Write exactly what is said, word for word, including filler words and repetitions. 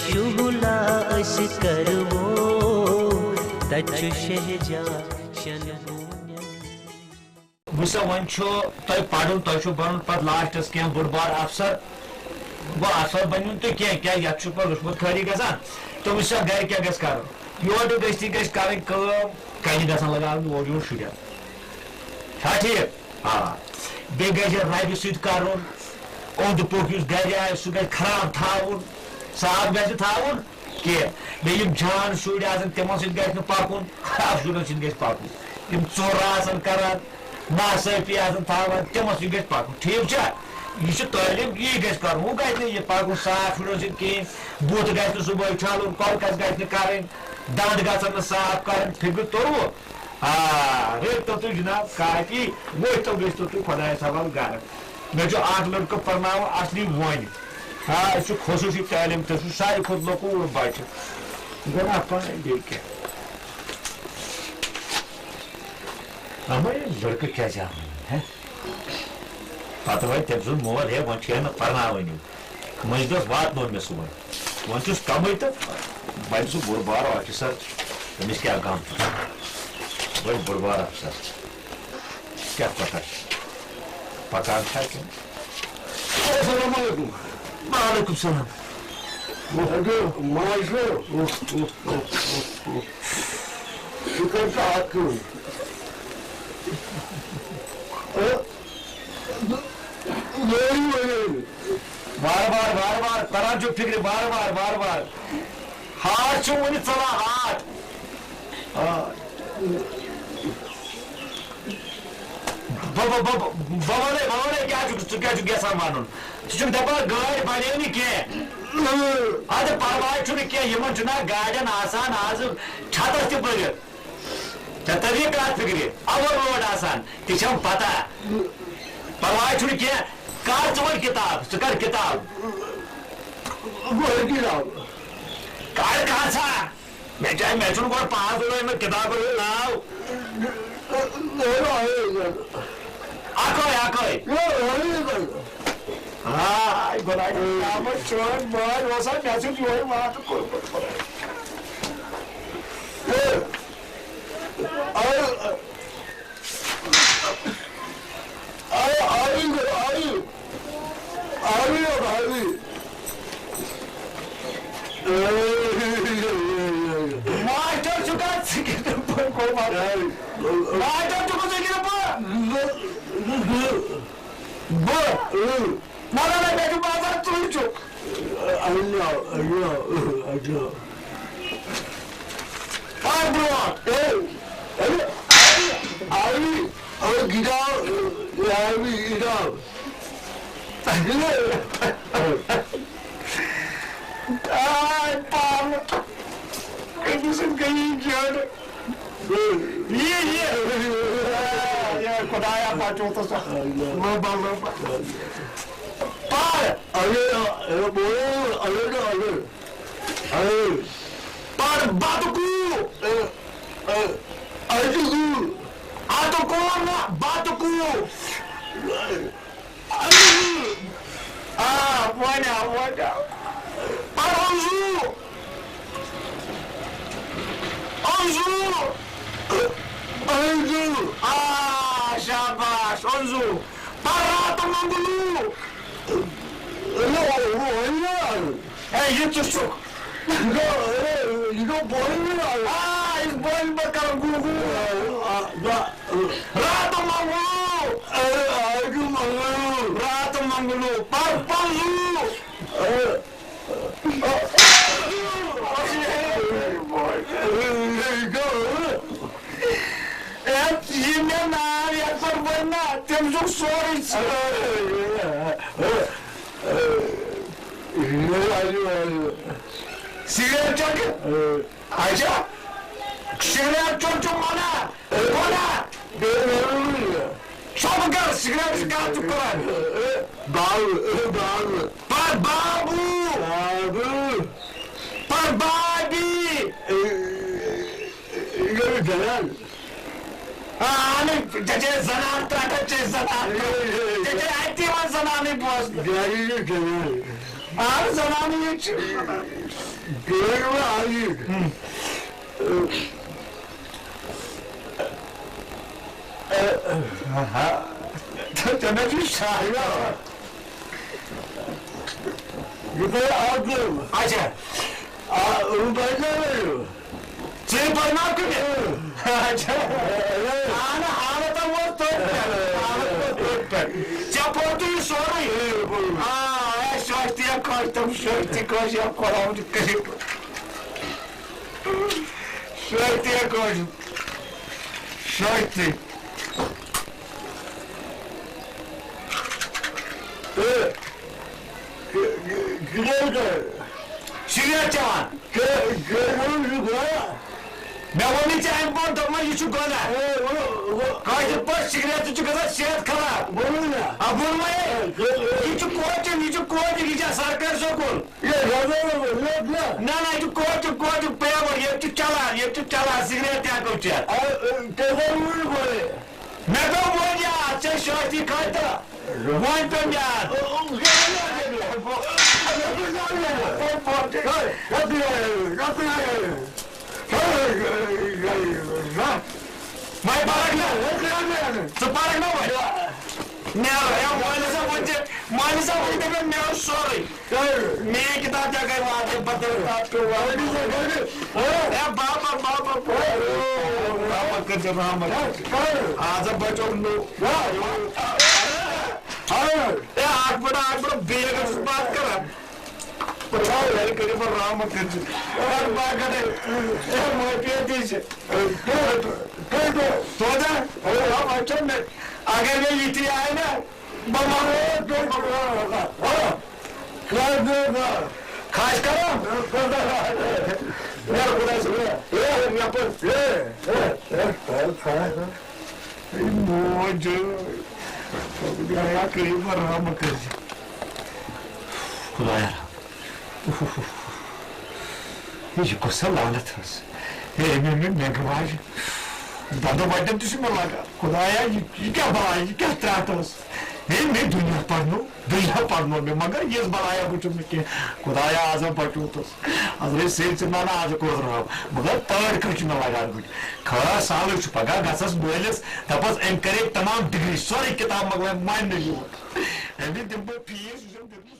شُہُلا أسۍ کرو، تَتہِ چھُ شہجا شنگونیل۔ وٕچھ سا، وۄنۍ چھُ تۄہہِ پَرُن، تۄہہِ چھُ بَنُن پَتہٕ لاسٹَس کینٛہہ بوٚڑ بار افسر۔ گوٚو افسر بٔنِو نہٕ تُہۍ کینٛہہ، کیٛازِ یَتھ چھُ پَتہٕ رُشوت خٲری گژھان۔ تہٕ وٕچھ سا، گَرِ کیٛاہ گژھِ کَرُن؟ یورٕ گٔژھتٕے گژھِ کَرٕنۍ کٲم، کَنہِ گژھن لَگاوٕنۍ اورٕ یورٕ شُرٮ۪ن۔ چھا ٹھیٖک؟ آ۔ بیٚیہِ گژھِ رَبہِ سۭتۍ کَرُن، اوٚنٛد پوٚکھ یُس گَرِ آسہِ، سُہ گژھِ خراب تھاوُن، صاف گژھِ نہٕ تھاوُن۔ کینٛہہ۔ بیٚیہِ یِم جان شُرۍ آسَن، تِمَن سۭتۍ گژھِ نہٕ پَکُن، خراب شُرٮ۪ن سۭتۍ گژھِ پَکُن۔ یِم ژوٚر آسَن کَران، ناصٲفی آسَن تھاوان، تِمَن سۭتۍ گژھِ پَکُن۔ ٹھیٖک چھا؟ یہِ چھِ تعلیٖم، یی گژھِ کَرُن۔ ہُہ گژھِ نہٕ یہِ پَکُن صاف شُرٮ۪ن سۭتۍ کِہیٖنۍ۔ بُتھ گژھِ نہٕ صُبحٲے چھَلُن، کۄلکَس گژھِ نہٕ کَرٕنۍ، دَنٛد گژھن نہٕ صاف کَرٕنۍ۔ فِکرِ توٚروٕ؟ آ، رٔٹۍ تو تُہۍ جِناب کاپی، ؤتھۍ تو، گٔژھۍ تو تُہۍ خۄدایَس حوالہٕ گَرٕ۔ مےٚ چھُ اَکھ لٔڑکہٕ پَرناوُن اَصلی وۄنۍ۔ آ، أسۍ چھِ خصوٗصی تعلیٖم، تُہۍ چھِو ساروی کھۄتہٕ لۄکُٹ بَچہٕ۔ گوٚو نا پَے بیٚیہِ کیٛاہ؟ اَمَے لٔڑکہٕ کیٛازِ آو نہٕ، ہے؟ پَتہٕ وَنہِ تٔمۍ سُنٛد مول، ہے، وۄنۍ چھُ ہے نہٕ پَرناوٲنی۔ مٔنٛزۍ دۄہ واتنوو مےٚ سُہ وۄنۍ۔ وۄنۍ چھُس کَمٕے تہٕ وۄنۍ سُہ بوٚڑ بار آفیسر، أمِس کیٛاہ غم چھُ؟ وۄنۍ بوٚڑ بار اَفسر۔ کیٛاہ پَتہ چھِ؟ پَکان چھا کِنہٕ؟ السلام علیکم۔ وعلیکم السلام۔ اَدٕ ماجہِ، ژٕ کر ژٕ اَکھ کٲم۔ وارٕ وارٕ، وارٕ وارٕ، کران چھُ فِکرِ، وارٕ وارٕ، وارٕ وارٕ۔ ہارٹ چھُ وُنہِ ژلان، ہارٹ۔ آ۔ بہٕ، بہٕ، بہٕ، بہٕ وَنَے، بہٕ وَنَے کیٛاہ چھُکھ، ژٕ کیٛاہ چھُکھ یَژھان وَنُن؟ ژٕ چھُکھ دَپان گٲڑۍ بَنے نہٕ کینٛہہ۔ اَدٕ پَرواے چھُنہٕ کینٛہہ، یِمَن چھُنہ گاڑٮ۪ن آسان آز چھَتَس تہِ بٔرِتھ۔ ژےٚ تَری کَتھ فِکرِ؟ اوٚوَر لوڈ آسان، تہِ چھَم پَتہ۔ پَرواے چھُنہٕ کینٛہہ۔ کَر ژٕ وۄنۍ کِتاب، ژٕ کَر کِتاب۔ وۄنۍ کِتاب۔ کَر، کَر سا۔ مےٚ کیٛاہ، مےٚ چھُنہٕ گۄڈٕ پانَس تہِ لٲجمٕژ کِتابَن ہُنٛد ناو۔ اَکٲے، اَکٲے۔ ہاے خۄداے، کیٛاہ وَنہٕ چٲنۍ مٲلۍ اوس ہا، مےٚ سیوٚد یِہوٚے وعدٕ کوٚرمُت خۄداے۔ اَوے، اَوے، اَوے، اَوے، اَوے۔ ماسٹر چھُکھا ژٕ کِتھ پٲٹھۍ گوٚو ماسٹر؟ ماسٹر چھُکھا ژٕ کِتھ پٲٹھۍ؟ بہٕ؟ نہ، نہ، نہ، مےٚ چھُ باسان ژٕے چھُکھ۔ اَیو، اَیو، اَیو۔ پَکھ برٛونٛٹھ۔ اے، اے، اَیو، اَیو، گِنٛداو، اَیو، گِنٛداو۔ آے پاوٕ۔ أمِس سۭتۍ گٔیی جیڈٕ۔ یہِ، یہِ۔ آ، یہِ خۄدایا بچوتس۔ لوبا، لوبا۔ پر۔ اَیو، اَیو، بولو، اَیو، اَیو۔ اَیو۔ پر بتہٕ کو۔ اَیو، اَیو۔ اَتہٕ کو۔ اَتہٕ کو نہ، بتہٕ کو۔ آ، وۄنۍ آو، وۄنۍ آو۔ پَر اونزو۔ اونزو۔ اونزو۔ آ، شاباش، اونزو۔ پَر راتہٕ مۄنگلو۔ ہے، یہِ تہِ چھُکھ۔ یہِ گوٚو، اے، یہِ گوٚو بۄن یہِ نا۔ آ، یہِ بۄن بہٕ کرٕ گوٗ گوٗ۔ آ، آ، آ۔ راتہٕ مۄنگلو۔ اے، آ، یہِ مۄنگلو۔ راتہٕ مۄنگلو۔ پر پلو۔ اے، آ، آ۔ اے، یہِ گوٚو۔ اے، یہِ مےٚ ناو یَتھ پٮ۪ٹھ بَنہِ نا، تٔمۍ چھُکھ سورُے ژھٕنِتھ۔ اے، اے، اے، اے۔ سگریٹ چیٚکھ؟ اچھا، سگریٹ چیوٚن چھُ منع، منع۔ سۄ بہٕ کَرٕ سگریٹ، سگریٹ چھُ کران۔ بابو، بابو۔ پر بابو۔ بابو۔ پر بابی۔ یہِ گٔے زنان۔ آ، اہن، ژےٚ چھے زنان ترٛٹھ، ژےٚ چھے زنان ترٛٹھ۔ ژےٚ چھے اَتہِ یِوان زنانٕے بوزنہٕ۔ گرِ یہِ زنان۔ آ، زنانہٕ ییٚتہِ چھِ۔ بیٚیہِ وۄنۍ آیہِ۔ آہا۔ تہٕ تٔمِس چھُ شاہی آسان۔ یہِ گوٚو عبدُل۔ اچھا۔ آ، عُبیدہ ؤنِو۔ ژٕ پرناو کٔمِس؟ اچھا۔ اہن، حالت ووت تٔتھۍ پٮ۪ٹھ۔ حالت ووت تٔتھۍ پٮ۪ٹھ۔ ژےٚ پوٚرتُے یہِ سورُے۔ آ، اے، شٲہتی کٲشِر، تِم شٲہتی کٲشِر، یا قرآن تہِ کٔرِتھ۔ شٲہتی کٲشِر۔ شٲہتی۔ تہٕ، تہٕ، تہٕ، تہٕ، سِگریٹ چٮ۪وان۔ کیٛاہ، کیٛاہ، کیٛاہ اوس یہِ گوٚو؟ مےٚ ووٚنُے ژےٚ اَمہِ برونٛٹھ، دوٚپمَے، یہِ چھُ گۄناہ۔ اے، ووٚن، ووٚن۔ کٲشِر پٲٹھۍ سِگریٹ تہِ چھُ گژھان صحت خراب۔ ووٚنُے نا۔ آ، ووٚنمَے۔ اے، کیٛاہ، یہِ چھُ کوچِنٛگ، یہِ چھُ کوچِنٛگ، یہِ چھا سرکٲرۍ سکوٗل؟ یے، یہِ ہسا اوس، یہِ اوس، یہِ۔ نہ، نہ، یہِ چھُ کوچِنٛگ، کوچِنٛگ پیوَر، ییٚتہِ چھُ چَلان، ییٚتہِ چھُ چَلان، سِگریٹ تہِ ہٮ۪کو چٮ۪تھ۔ آ، اے، تیٚلہِ گوٚو وُنہِ گۄڈَے۔ مےٚ دوٚپ وۄنۍ یاد، ژےٚ شٲہتی خٲطرٕ۔ وۄنۍ پیوٚم یاد۔ وۄنۍ پرکھ نا؟ ژٕ پرکھ نا وۄنۍ؟ نیرو، ہے مٲلۍ صٲب، وۄنۍ ژےٚ، مٲلۍ صٲب، وۄنۍ دَپے مےٚ اوس سورُے۔ میٛٲنۍ کِتاب تہِ گٔے واتٕنۍ، پتہٕ گٔے تَتھ پیوٚو واتُن۔ ہے بابا، بابا، بابا۔ رحمت کٔرۍزِ، رحمت کٔرۍزِ۔ آز ہا بچوو نوٚو۔ ہے اکھ بڑا، اکھ بڑا بیگ ٲسٕس بات کران۔ خۄداے کٔرِو پَتہٕ رحمت کٔرِتھ۔ اَدٕ باقٕے، اے، معٲفی تہِ چھِ۔ توتہِ، آ، وۄنۍ چھَم مےٚ، اگر مےٚ یہِ تہِ آے نا، بہٕ وَنہٕ، خاص کَرو۔ مےٚ خۄداے سُنٛد، اے، مےٚ پَتہٕ، اے، اے، اے، اے، اے۔ اے موج، خۄدایا کٔرِو پَتہٕ رحم کٔرِتھ۔ خۄدایا، یہِ چھِ کۄس سا لعنت ٲس؟ ہے، مےٚ، مےٚ، مےٚ گواج، دَنٛدٕ وَٹٮ۪ن تہِ چھُ مےٚ لَگان۔ خۄدایا، یہِ، یہِ کیٛاہ بَلاے، یہِ کیٛاہ ترٛٹھ ٲس؟ ہے، مےٚ دُنیا پَرنو، دُنیا پَرنو مےٚ، مگر یِژھ بَلایا وٕچھُم نہٕ کینٛہہ۔ خۄدایا، آز ہا بَچووتُس۔ حضرت سید سمنانہ آز کوٚر رٲو، مگر تٲڑ کٔژ چھِ مےٚ لگان گُرۍ؟ خٲر سہلٕے چھُ، پگاہ گژھس مٲلِس، دپس أمۍ کرے تمام ڈگری، سٲرٕے کتاب مۄکلٲے، مانہِ نہٕ یوٗت۔ أمِس دِمہٕ بہٕ فیٖس، یُس أمۍ دیُتمُت۔